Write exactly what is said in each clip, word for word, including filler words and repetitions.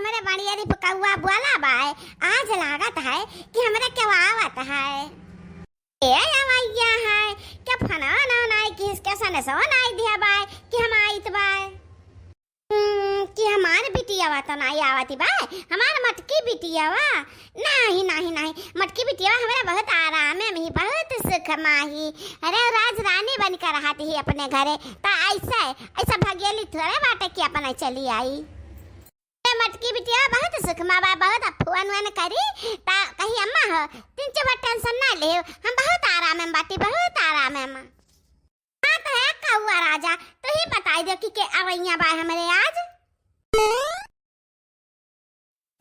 अरे बड़िया रे कौआ बोला बाय, आज लागत है कि हमरा केहू आवत है। ए अवैया है, के फोनवा ना नाई किहिस, के सनेसवा नाई दिया बाय कि हम आइत बाय। हम्म, कि हमार बिटियावा तो नाई आवत बाय, हमार मटकी बिटियावा। नाही, नाही, नाही, मटकी बिटियावा हमरा बहुत आराम है, हम ही बहुत सुख माही। अरे राज रानी बन के रहत ही अपने घरे, त ऐसे, ऐसा भगेली थोड़े बाटे कि अपना चली आई। ए मटकी बिटिया बहुत सुख मा बा, बहुत फोन वोन करी, ता कही अम्मा हो, तीन चार बार टेंशन ना ले, हम बहुत आराम में बाटी, बहुत आराम में। हाँ तो है कौआ राजा, तू ही बताई दे कि के अवैया बा हमरे आज।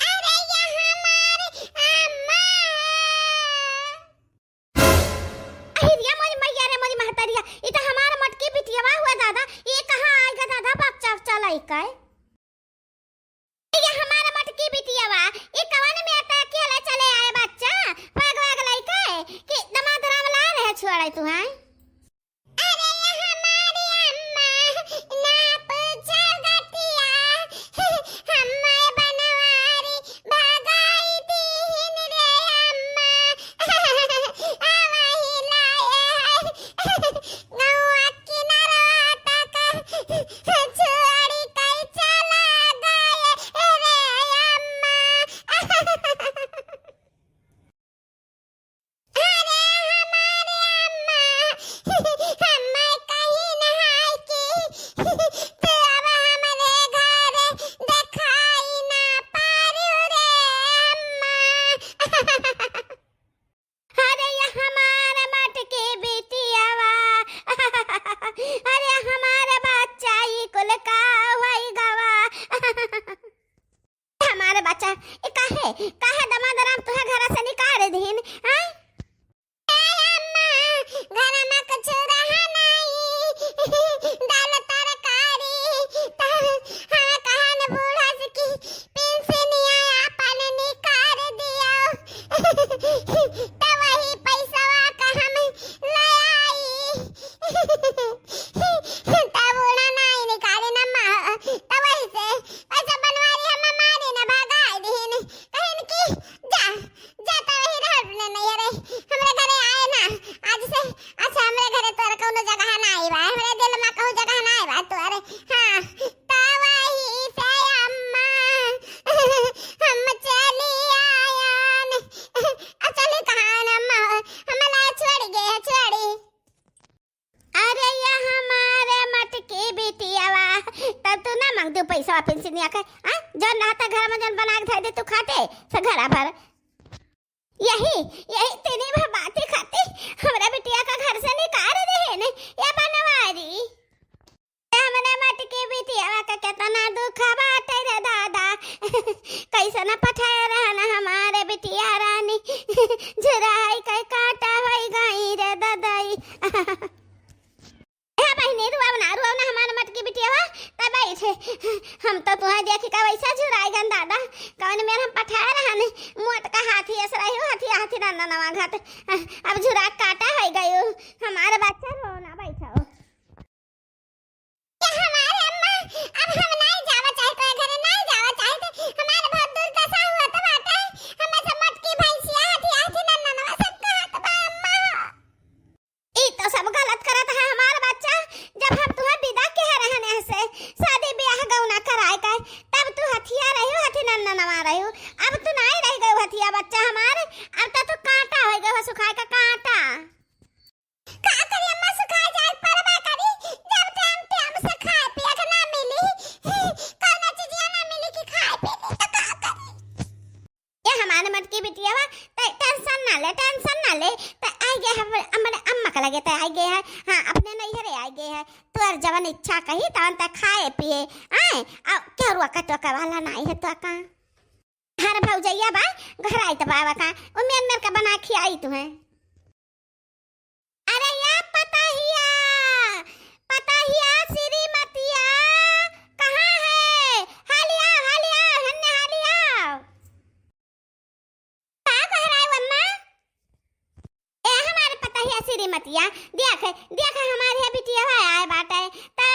अरे या हमार अम्मा। अहिरिया मोरी मैया रे मोरी महतरिया, ई त हमार मटकी बिटियावा हुआ दादा, ई कहाँ आइगा दादा बच्चा उच्चा लइके? ये हमार मटकी बिटियावा, ई कवन में आता अकेले चले आए बच्चा, पग वग लइके, कि दमाद राम लाल है छोड़े तू हैं? अरे ये हमारी अम्मा, ना पूछो गतिया, हम्मे बनवारी भगाई दीहिन रे अम्मा। आवही लाए है गौआ किनरवा तक, छोड़ी कई चला गए रे अम्मा। अरे हमारे अम्मा, हम्मे कहीं नहाए के, तू अब हमरे घर देखाई ना पारू रे अम्मा। अरे ये हमार मटकी बिटियावा, अरे हमार बच्चा ई कुल का होई गवा। हमार बच्चा, ए काहे, काहे दमाद राम तुहे घर से निकाल दीन, हैं? ए अम्मा, घर में कुछ रहा नहीं, दाल तरकारी, त हम कहन बूढ़ा से कि पेंशनिया आपन निकाल दियो, त वही पैसवा का हम ले आई। त बूढ़ा नहीं निकाले न अम्मा, त वही से पैसा बनवारी हम मारी न भगाई दीन। कहिन कि जा, जा त वही रह अपने नैहरे, हमरे घरे आए ना। आज से, अच्छा, हमरे घरे तोर कौनो जगह ना आई बा, हमरे दिल में कहूँ जगह ना आई बा तोरे। हाँ, त वही से अम्मा, हम चली आयन। अब चली कहाँ न अम्मा, हम ला छोड़ी गए, छोड़ी। अरे या हमारे मटकी बिटियावा, तब तू ना मांग दू पैसा पेंशनिया के, हाँ? जौन रहता घर में जौन बना के धर दे तू खाते, से घरा भर। यही, यही तेरी भर बाती खाती हमरा बिटिया का घर से निकाल दीन, या बनवारी। हमरे मटकी बिटियावा का केतना दुख बाटे रे दादा, कैसन पठाए रहन हमारे बिटिया रानी, झुराई के काटा होई गई रे ददई। ए बहिनी, रुआव ना, रुआव ना, हमार मटकी बिटियावा, त बैठे। हम तो तुहे देखि के वैसा झुराई गन दादा, कौन मेर हम पठाए रहन, मोट का हाथी अस रही हो, हाथी, हाथी नंदनवा घाट। अब झुरा काटा होई गयो, हमार बच्चा रो ना बैठाओ। ए हमार अम्मा, अब हम नाई जावा चाहत, तोरे घरे नाई जावा चाहत, हमार बहुत दुर्दशा हुआ तो बाटे, हम सब मटकी भैंसिया, हाथी, हाथी नंदनवा सब कहत बा अम्मा। ई तो सब गलत करत है हमार बच्चा। जब हम तुहे विदा किहे रहन यहाँ से, शादी ब्याह गौना कराए के, तब तू हथिया रही हो, हथी नन्ना नवा रही हो। अब तू नाई रह गई हथिया बच्चा हमार, अब तो तू कांटा हो गई हो, सुखाए का कांटा। का करी अम्मा, सुखाए जाए परबा करी, जब टाइम टाइम से खाए पिए के ना मिली, कौनो चीजिया ना मिली कि खाए पी ली, तो का करी? ए हमारे मटकी बिटियावा, ते टेंशन ना ले, टेंशन ना ले। ते आई गए हम, हमरे अम्मा के लगे ते आई गए है। हाँ, अपने नैहरे आई गए है। तोर जवन इच्छा कही, तवन ते खाए पिए। आए, आ, केहू रोका टोका वाला नाई है तो का? हर भौजैया बा, घर आई तो बावा का, उ मेर मेर का बना खियाई तुहे। अरे या पतहिया, पतहिया श्रीमतिया, कहाँ है? हाली आओ, हाली आओ, हन्ने हाली आओ। का कह रहा है अम्मा? ए हमारे पतहिया श्रीमतिया, देख, देख हमारे यहाँ बिटिया आए बाटे, त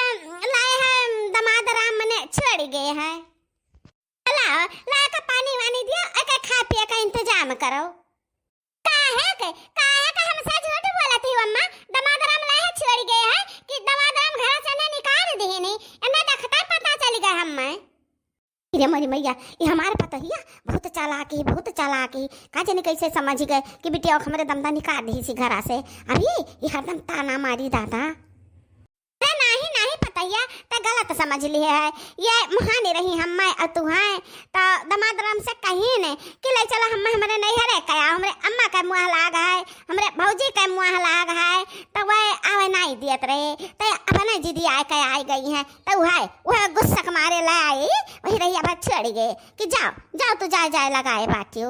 लाए है दमाद राम मने छोड़ गए है। चला, लाके पानी वानी दियो, एके खाए पिए का इंतजाम करो। काहे के, काहे के हमसे झूठ बोलत ही अम्मा? दमाद राम लाए छोड़ गए हैं कि दमाद राम घर से ने निकाल दिहिन, इन्हें देखते पता चल गए हम्मे। अरे मोरी मैया, ये हमार पतोहिया बहुत चालाक ही, बहुत चालाक ही। का जाने कैसे समझ गए कि बिटिया हमरे दमदा निकाल दिहिस घरा से। अभी ये हरदम ताना मारी दादा। अरे नाही, नाही पतोहिया, ते गलत समझ लिहे है। ये मुहानी रही हम, मैं और तू हैं, तो दमाद राम से कहिन कि ले चलो हम हमरे नैहरे कया, हमरे अम्मा के मुँह लाग है, हमरे भौजी के मुँह लाग है, तो वह आवे नाही दियत रहे, तो अपने जिदी आए के आई गई हैं, तो वह, वह गुस्सा के मारे ले आई, वही रही अब छोड़ गए कि जाओ, जाओ तू जाए, जाए लगाए बाटियो।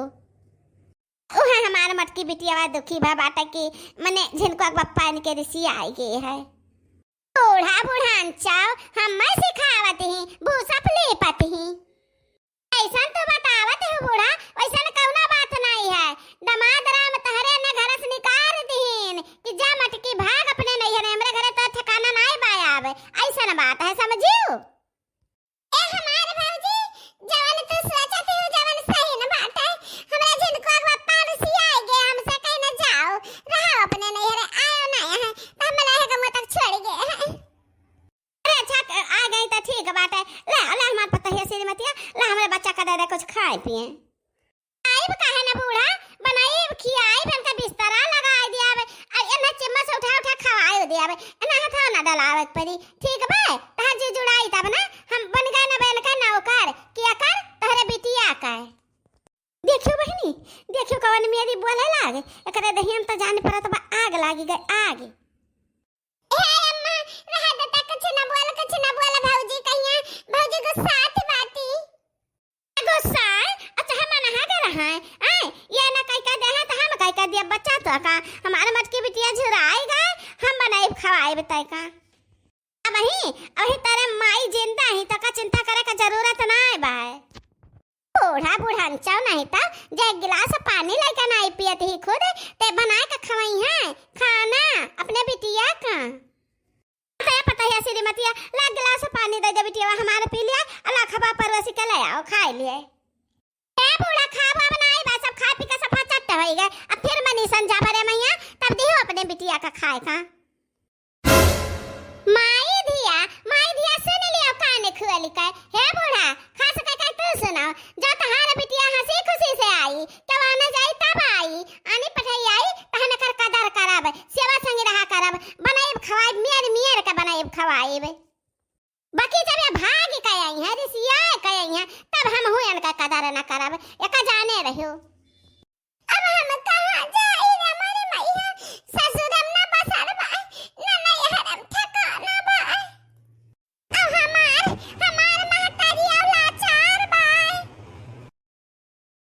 उहे हमार मटकी बिटियावा दुखी भा बाटे कि मने झिनकुआ के बप्पा इनके रिसियाइ गए है। बूढ़ा बुढ़ान चाव हम्मे सिखावत ही, भूसा फुलेपत ही। ऐसन तो बतावत हो बूढ़ा, वैसन कौना बात नाई है। दमाद राम तहरे न घर से निकाल दीन कि जा मटकी भाग अपने नैहरे, हमरे घरे तो ठिकाना नाई बायाब। ऐसन बात है, समझियो? ए हमार भौजी, जवन तू सोचत हो, जवन सही न बाटे। हमरा झिनकुआ के बप्पा रिसियाइ गए, हमसे कहीं न जाओ, रहो अपने नैहरे, आयो ना यहाँ, तो हम लहे के मुँह तक छोड़ गए हैं। अरे अच्छा, आ गई तो ठीक बाटे। ले, ले हमार पतोहिया श्रीमतिया, ले हमरे बच्चा का दे दे कुछ खाए पिए। आइब काहे ना बूढ़ा, बनाइब, खियाइब, इनका बिस्तरा लगाइ दियाब, आ इन्हें चम्मच से उठा उठा खवाइ दियाब, इन्हें हाथवा ना डलावे के परी, ठीक बा? तहार जी जुड़ाई तब ना, हम बन गए ना बन के नौकर, किया कर, तहरे बिटिया का। देखियो बहिनी, देखियो कवन मेरी बोले लाग, एकरे दहियन त जान परत बा आग लागी गए, आग। ए अम्मा, रहा दे त कुछ ना बोल, कुछ ना बोल भौजी कहिया, भौजी गुस्सात बाटी। गुस्सा है? अच्छा, हम नहा के रहा है? आए, ये ना कह के दे है, तो हम कह के दिया बच्चा तो का? हमारे मटकी बिटिया झुराई गए, हम बनाइब खवाइब तय का। अबही, अबही तेरे माई जिंदा ही, तो का चिंता करे का जरूरत ना है बा। बूढ़ा बुढ़ान चाव नहीं तो जे एक गिलास पानी लेके नहीं पियत ही खुद, ते बनाए के खवाई है खाना अपने बिटिया का। ते पता है श्रीमतिया, ला गिलास पानी दे दे बिटिया, हमारे पी लिया, अला खबा परोसी के ले आओ, खाए लिए। ए बूढ़ा, खाबा बनाई बा, सब खा पी के सब चट्ट होई गए। अब फिर मनीसन जा भरे मैया, तब दिहो अपने बिटिया का खाए का। माई धिया, माई धिया सुन लियो कान खोल के। हे बूढ़ा, खास कह के तू सुनाओ, जा तहार बिटिया हँसी खुशी से आई, जवान जाई तब आई, आनी पठाई आई, तहन कर कदर करब, सेवा संग रहा करब, बनाइब खवाइब, मियर मियर के बनाइब खवाइब। बाकी जब ये भाग के आई हैं, रिसिया के आई हैं, तब हम हुए इनका कदर न करब, एका जाने रहियो। अब हम कहाँ जाई रे मोरे मैया, ससुरम ना बसर बा, ना नैहरम ठिकाना बा। अब हमार,